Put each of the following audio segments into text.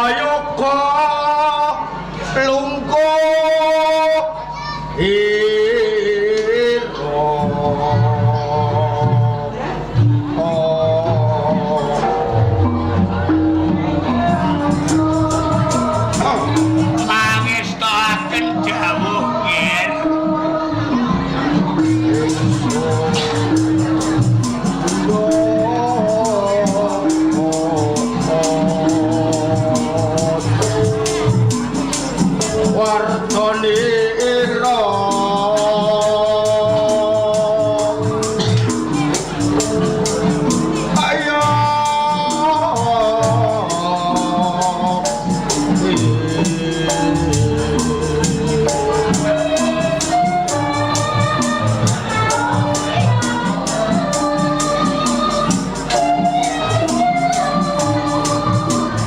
Prayoga lungguh ira. Pangestoaken dawuh, Nger. Wardanira ayo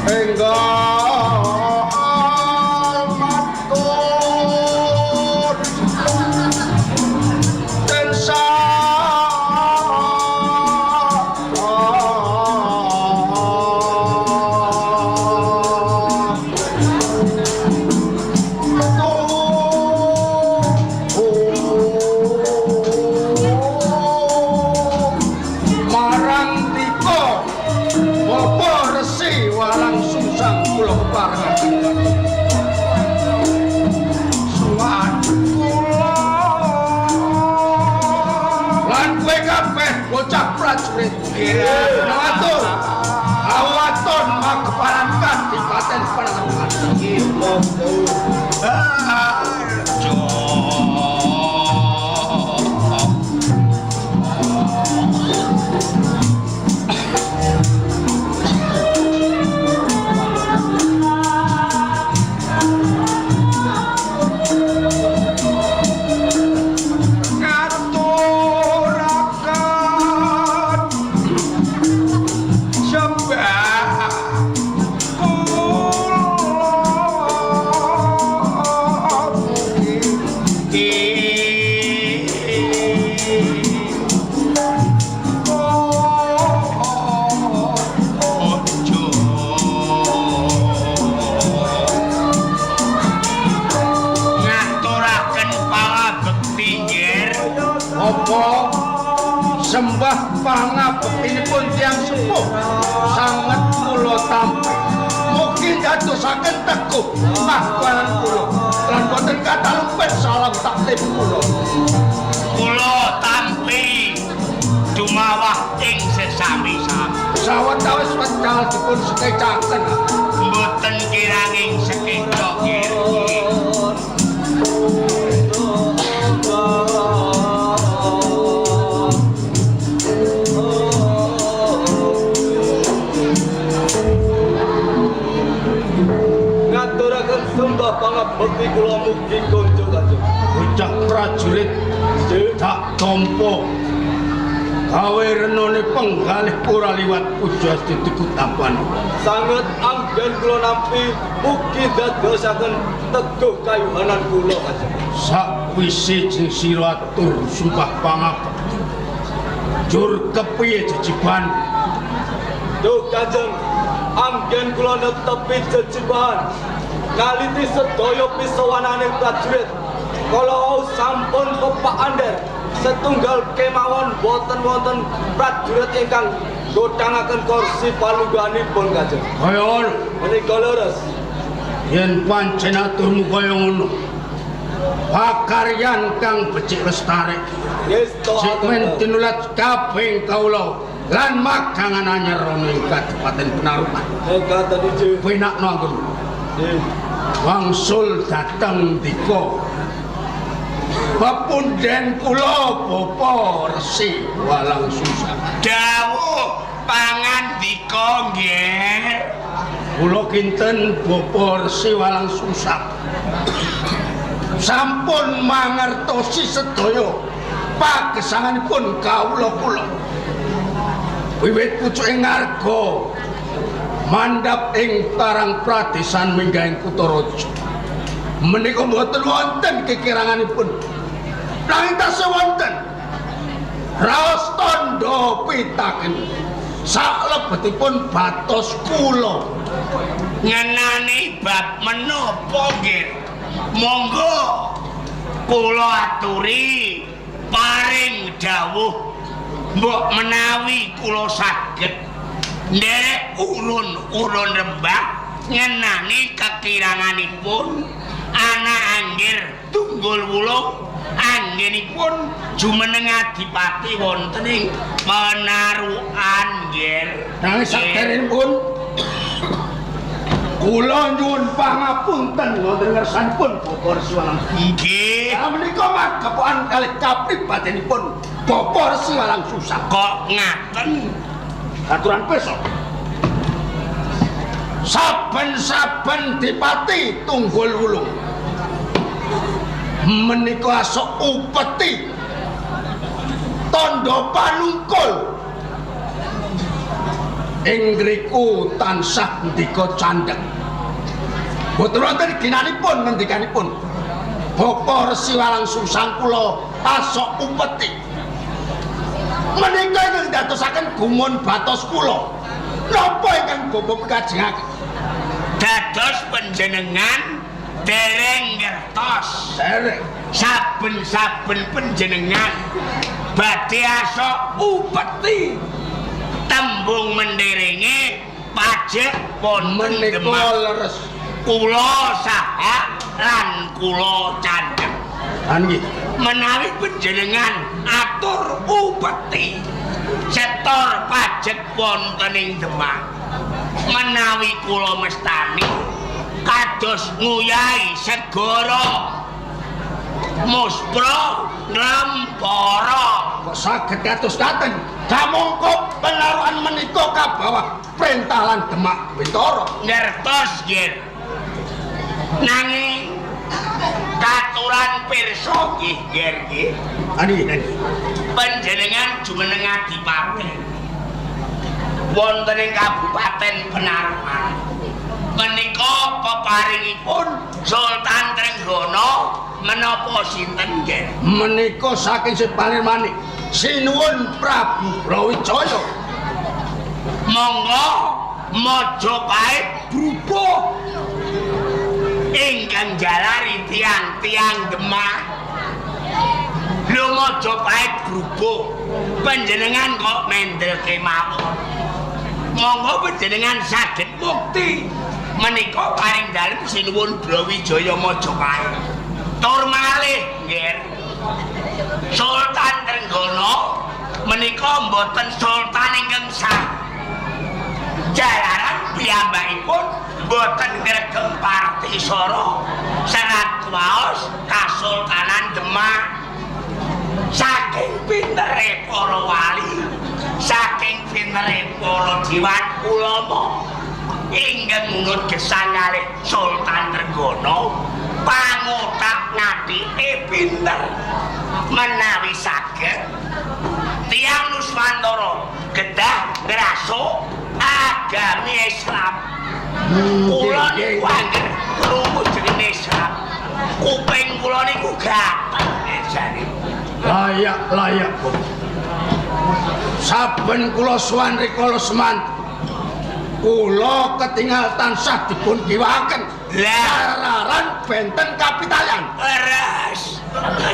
enggal matur tansah marang tika Bapak Resi Walang Sungsang kula keparengaken suwan kula lan kowe kabeh bocah prajurit matur awaton mageparan kadipaten Penarukan. Ngaturaken sembah kula mugi ojo ngaturaken pangabekti, Nger. Apa sembah pangabektinipun tiyang sepuh sanget kula tampi. Mugi dadosaken teguh pakuan kula lan boten katalupet salam taklim kula. Kula tampi dumawah ing sesami-sami. Sawetawis wekdal dipun sekecaken. Mboten kiranging sekeca, Nger. Ngaturaken sembah pangabekti kula mugi konco Kanjeng. Bocah prajurit tak tampa gawe renone penggalih ora liwat puja ditekutapan. Sanget anggen kula nampi mugi dadosaken teguh kayuhanan kula Kanjeng. Sakwise jeng sira atur sumpah pangabekti, jur kepiye jejiban? Duh Kanjeng, anggen kula netepi jejibahan naliti sedaya pisowananing prajurit. Kala wau sampun pepak ander setunggal kemawon boten wonten prajurit ingkang gothangaken kursi palungguhanipun Kanjeng. Kaya ngono. Menika leres. Yen pancen aturmu kaya ngono, pakaryan kang becik lestari Ngesta sik men tinulat kabeh kawula lan magangan anyar ana ing Kadipaten Penarukan. Mekaten ije. Penakno anggonmu. Nggih. Wangsul dateng dika pepunden kula Bapa Resi Walang Sungsang. Dawuh pangandika, Nger. Kula kinten Bapa Resi Walang Sungsang sampun mangertosi sedaya pagesanganipun kawula kula. Wiwit pucuking ngarga mandhap ing Karang Pradesan minggahing Kutaraja menika mboten wonten kekiranganipun, nanging tasih wonten raos tandha pitaken saklebetipun batos kula. Ngenani bab menapa nggih? Monggo kula aturi paring dawuh, mbok menawi kula saged nderek urun-urun rembag ngenani kekiranganipun anak anggir Tunggul Wulung anggenipun jumeneng adipati wonten ing Penarukan nggih. Nanging saderengipun kula nyuwun pangapunten wonten ngersanipun Bapak Resi Walang. Nggih. Menika magepokan kalih kapribadenipun Bapak Resi Walang Susah. Kok ngaten? Aturan besok. Saben-saben dipati Tunggul Wulung menika asok upeti tandha panungkul ing ngriku tansah ndika candhek. Boten wonten ginanipun ngendikanipun Bapak Resi Walang Sungsang kula asok upeti menika ingkang dadosaken gumun batos kula. Napa ingkang Bapak pikajengaken? Dados panjenengan dereng ngertos. Dereng. Saben-saben panjenengan badhe asok upeti tembung menderenge pajek wonten menika leres kula saha lan kula candhek. Nggih. Menawi panjenengan atur upeti setor pajek wonten ing Demak, menawi kula mestani kados nguyahi segara muspra nglempara. Kok saged kados ngaten? Kamangka Penarukan menika kabawah perintah lan Demak Bintara. Ngertos nggih. Nanging katuran pirsa nggih nggih. Nggih. Panjenengan jumeneng adipati wonten ing Kabupaten Penarukan. Menika peparingipun Sultan Trenggana menapa sinten nggih? Menika saking Sipanir Manik Sinuwun Prabu Brawijaya. Monggo Majapahit brubuh ingkang jalari tiang-tiang Demak. Lho Majapahit brubuh, panjenengan kok mendel kemawon. Monggo panjenengan saged mukti menika paring dalem Sinuwun Brawijaya Majapahit. Tur malih nggih. Sultan Trenggana menika mboten sultan ingkang sah. Jalaran piyambakipun mboten ngregem partisara serat waos Kasultanan Demak. Saking pintere para wali, saking pintere para diwan ulama ingkang ngunut gesang kalih Sultan Trenggana, pangotak ngatike pinter. Menawi saged tiyang Nuswantara kedah ngrasuk agami Islam. Kula niku angger krungu jenenge Islam, kuping kula niku gatel jane. Layak-layak Bapak. Saben kula sowan rikala semanten, kula ketingal tansah dipun kiwaken. Lararan benten kapitayan. Leres.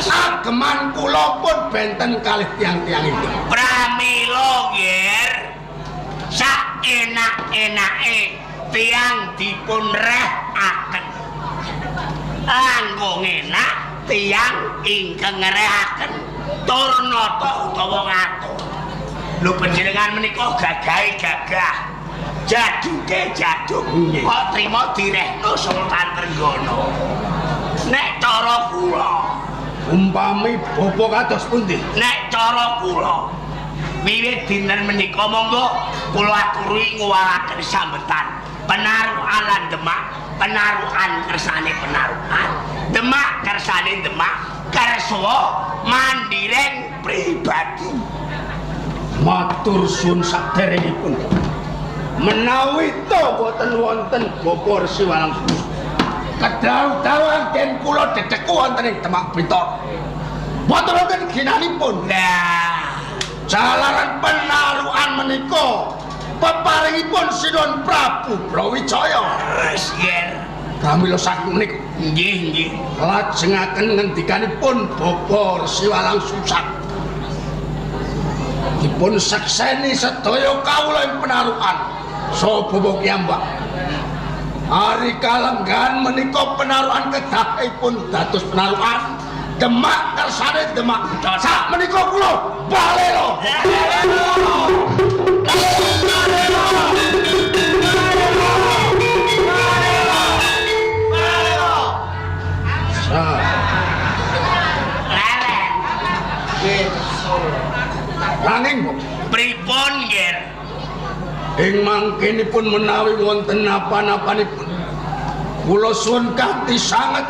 Ageman kula pun benten kalih tiang-tiang itu. Pramila nggih, sak enak-enake tiyang dipun rehaken. Langkung enak tiyang ingkang ngrehaken tur nata utawa ngatur. Lho panjenengan menika gagahe gagah. Jaduke jaduk kok trima direhno Sultan Trenggana. Nek cara kula, umpami bapa kados pundi? Nek cara kula wiwit dinten menika monggo kula aturi nguwaraken sambetan Penarukan lan Demak, Penarukan kersane Penarukan, Demak kersane Demak, kersa mandireng pribadi. Matur suwun saderengipun. Menawi to boten wonten Bapak Resi Walang Sungsang, kedawu-dawuhan den kula dedeku wonten ing Demak Bintara. Boten wonten ginanipun. Lah, jalaran Penarukan menika peparingipun Sinuwun Prabu Brawijaya. Leres, Ger. Pramila saking menika Nggih, nggih. Lajengaken ngendikanipun Bapak Resi Walangsungsang. Dipun sekseni sedaya kawula ing penarukan saha bapa kiyambak. Ari kalenggahan menika penarukan kedahipun dados penarukan Demak kersane Demak. Sak menika kula balelo. Leren. Nanging Pripun, Ger? Ing mangkenipun menawi wonten napa-napanipun kula suwun kanthi sanget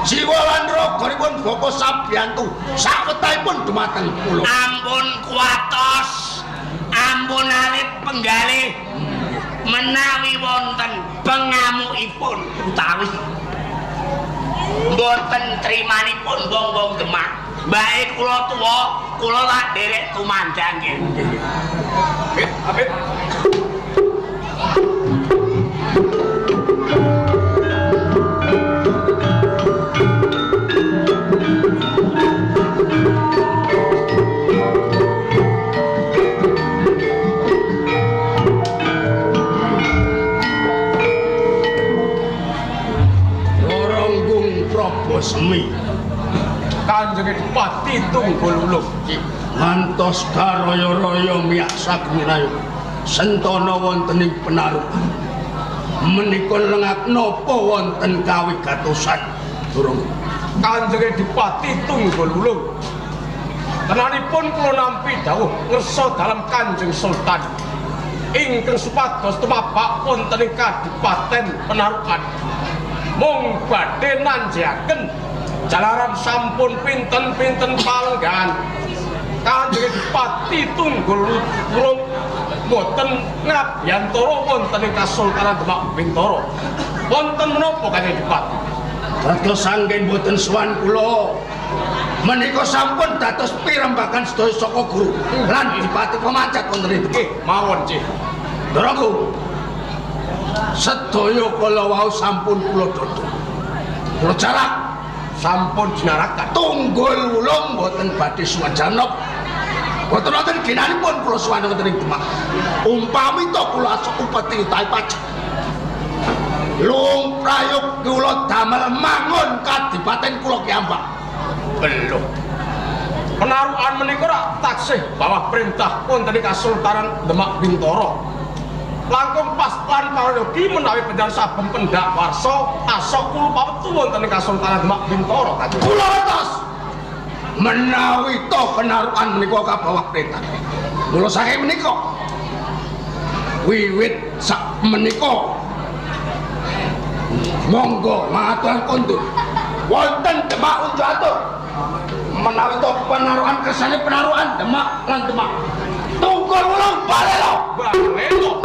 jiwa lan raganipun Bapak Sabyantu sawetahipun dumateng kula. Ampun kuwatos, ampun alit penggalih menawi wonten pengamukipun utawi mboten trimanipun wong-wong Demak. Bae kula tuwa, kula tak nderek tumandang nggih. Amit, amit. Roronggung Prabu Semi Kanjeng Adipati Tunggul Wulung. Ngantos karaya-raya miyak sagung rayo sentana wonten ing penarukan menika lengak napa wonten kawigatosan durung. Kanjeng Adipati Tunggul Wulung, tenanipun kula nampi dawuh ngersa dalem Kanjeng Sultan ingkang supados tumapak wonten ing kadipaten penarukan mung badhe nanjaken jalaran sampun pinten-pinten palenggahan. Kanjeng Adipati Tunggul Wulung boten ngabiyantara wonten ing Kasultanan Demak Bintara. Wonten menapa Kanjeng Adipati? Dados anggen boten sowan kula menika sampun dados pirembagan sedaya saka guru lan dipati pemancat wonten ing Demak. Nggih, mawon, Cih. Ndaraku sedaya kala wau sampun kula dodol. Kula jarak sampun dinarakan. Tunggul Wulung boten badhe sowan janop. Boten wonten ginanipun kula sowan wonten ing Demak. Umpami to kula asuk upeti utawi pajak. Lung prayog kula damel mangun kadipaten kula kiyambak. Belum. Penarukan menika rak taksih bawah perintah wonten ing Kasultanan Demak Bintara. Langkung pas lan parayogi menawi panjenengan saben pendak warsa asok kula pawetu wonten ing Kasultanan Demak Bintara Kanjeng. Kula ngertos menawi to penarukan menika kabawah perintah. Kula saking menika wiwit sak menika monggo maturan kondur wonten Demak unjuk atur menawi to penarukan kersane penarukan Demak lan Demak. Tunggul Wulung balelo. Balelo.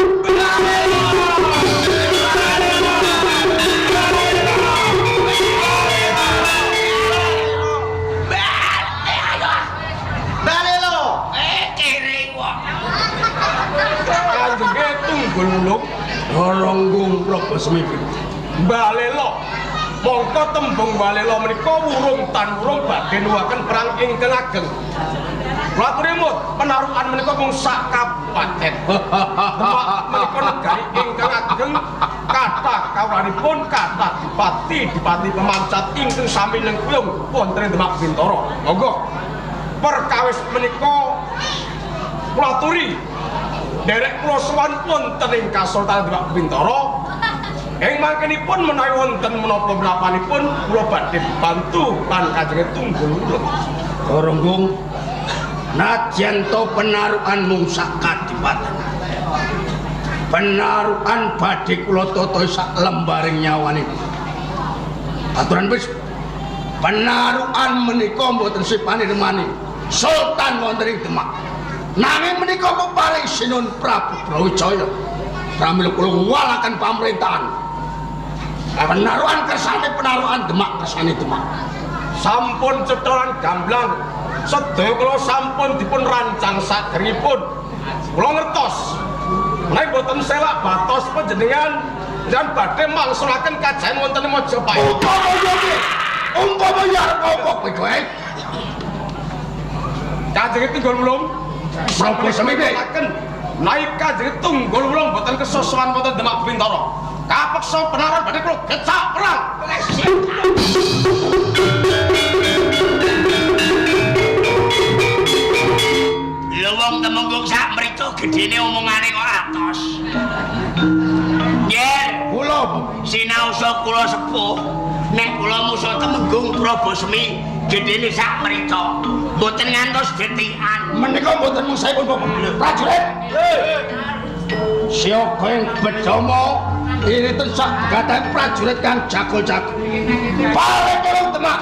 Balelo. Kere kok. Kanjenge Tunggul Wulung Roronggung Prabu Semi. Balelo. Mongko tembung balelo menika wurung tan wurung badhe nuwuhaken perang ingkang ageng. Kula aturi penarukan menika mung sak kabupaten. Demak menika negari ingkang ageng kathah kawruhanipun kathah dipati dipati pemancat ingkang sami lengkuyung wonten ing Demak Bintara. Monggo. Perkawis menika kula aturi nderek kula sowan wonten ing Kasultanan Demak Bintara. Ing mangkenipun menawi wonten menapa menapanipun kula badhe bantu lan Kanjeng Tunggul Wulung. Roronggung nadyan to penarukan mung sak kadipaten. Penarukan badhe kula tata sak lembaring nyawanipun. Aturan wis penarukan menika mboten sipane remani Sultan wonten ing Demak. Nanging menika peparing Sinun Prabu Brawijaya. Pramila kula ngwalaken pamerintahan. Penarukan kersane penarukan Demak kersane Demak. Sampun cetha lan gamblang sedaya kula sampun dipun rancang saderengipun. Kula ngertos menawi boten selak batos panjenengan Jan badhe mangsulaken kajayan wonten ing Majapahit. Umpama ya piye? Umpama ya arep apa kowe kowe? Kanjeng Tunggul Wulung Prabu Semi piye? Naik Kanjeng Tunggul Wulung boten kesosowan wonten Demak Bintara. Kapeksa penaruhan badhe kula gecak perang. Lho wong Temenggung sak mriko gedene omongane kok atos. Nggih, Kula sinaosa kula sepuh, nek kula musa Temenggung Prabu Semi gedene sak mriko. Mboten ngantos detikan. Menika mboten mung saipun Bapak. Prajurit. Siaga ing Bedama iriten sak gadahe prajurit kang jago-jago. Balik tolong Demak.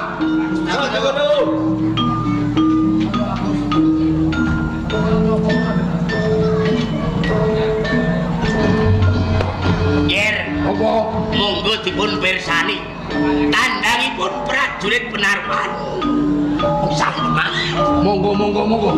Nggih, Apa? Monggo dipun pirsani. Tandangipun prajurit penaruhan. Sak Demak. Monggo monggo monggo.